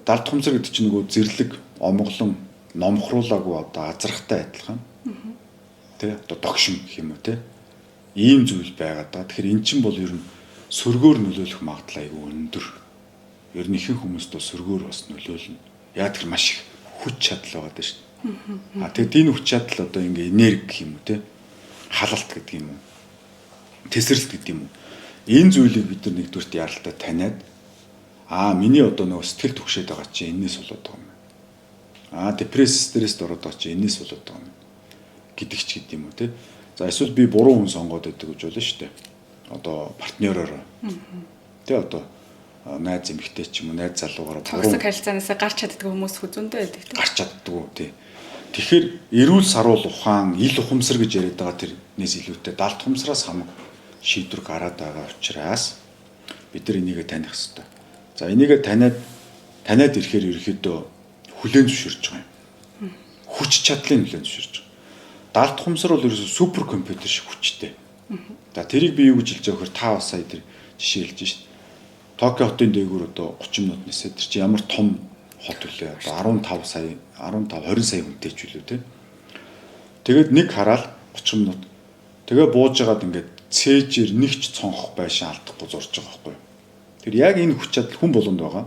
Далд ухамсар гэдэг чинь нөгөө зэрлэг, омглон, номхруулаагүй одоо азрахтай адилхан. Тэ, одоо догшин гэх юм уу, тэ. Ийм зүйл байгаад байгаа. Тэгэхээр эн чинь бол ер нь сөргөөр нөлөөлөх магадлал айгүй өндөр. Ер нь ихэнх хүмүүст бол сөргөөр бас нөлөөлнө. Яг тэр маш их хүч чадал байгаа даа шүү дээ. А тэгэд энэ хүч чадал одоо ингээ энерги гэх юм уу, тэ. Халалт гэдэг юм уу. Тесрэлт гэдэг юм уу. Энэ зүйлийг бид нар нэгдүгээрт яралтай таниад, аа, миний одоо нөгөө сэтгэл түгшээд байгаа чинь энэс болоод байгаа юм. Аа, депресс, стресст ороод байгаа чинь энэс болоод байгаа юм гэдэг ч гэдэг юм уу, те. За, эсвэл би буруу хүн сонгоод байдаг гэж болно шүү дээ. Одоо партнёроор. Тэ, одоо найз эмэгтэй ч юм уу, найз залуугаараа буруу харилцаанаас гарч чаддгүй хүмүүс зөндөө байдаг, тийм. Гарч чаддгүй, тий. Тэгэхээр эрүүл саруул ухаан, ил ухамсар гэж яриад байгаа тэрнээс илүүтэй далд ухамсараас хамаг шийдвэр гараад байгаа учраас бид нар энийгээ таних хэрэгтэй. За, энийгээ таниад таниад ирэхээр ерөөхдөө хүлээн зөвшөөрч байгаа юм. Хүч чадлын хүлээн зөвшөөрч байгаа. Далд ухамсар бол ерөөсөө супер компьютер шиг хүчтэй. За, тэрийг би юу гэж хэлж байгаа вэхээр та бас сая тэр жишээ хэлж шít. Токио хотын дээгүүр одоо 30 минут нисээд, тэр чинь ямар том хот үлээ. Одоо 15 сая, 15 20 сая хүнтэй ч үлээ, те. Тэгээд нэг хараал 30 минут. Тэгээ бууж хагаад ингээд цээжээр нэг ч цонхох байшин алдахгүй зурж байгаа байхгүй юу. Тэр яг энэ хүч чадал хүн болгонд байгаа.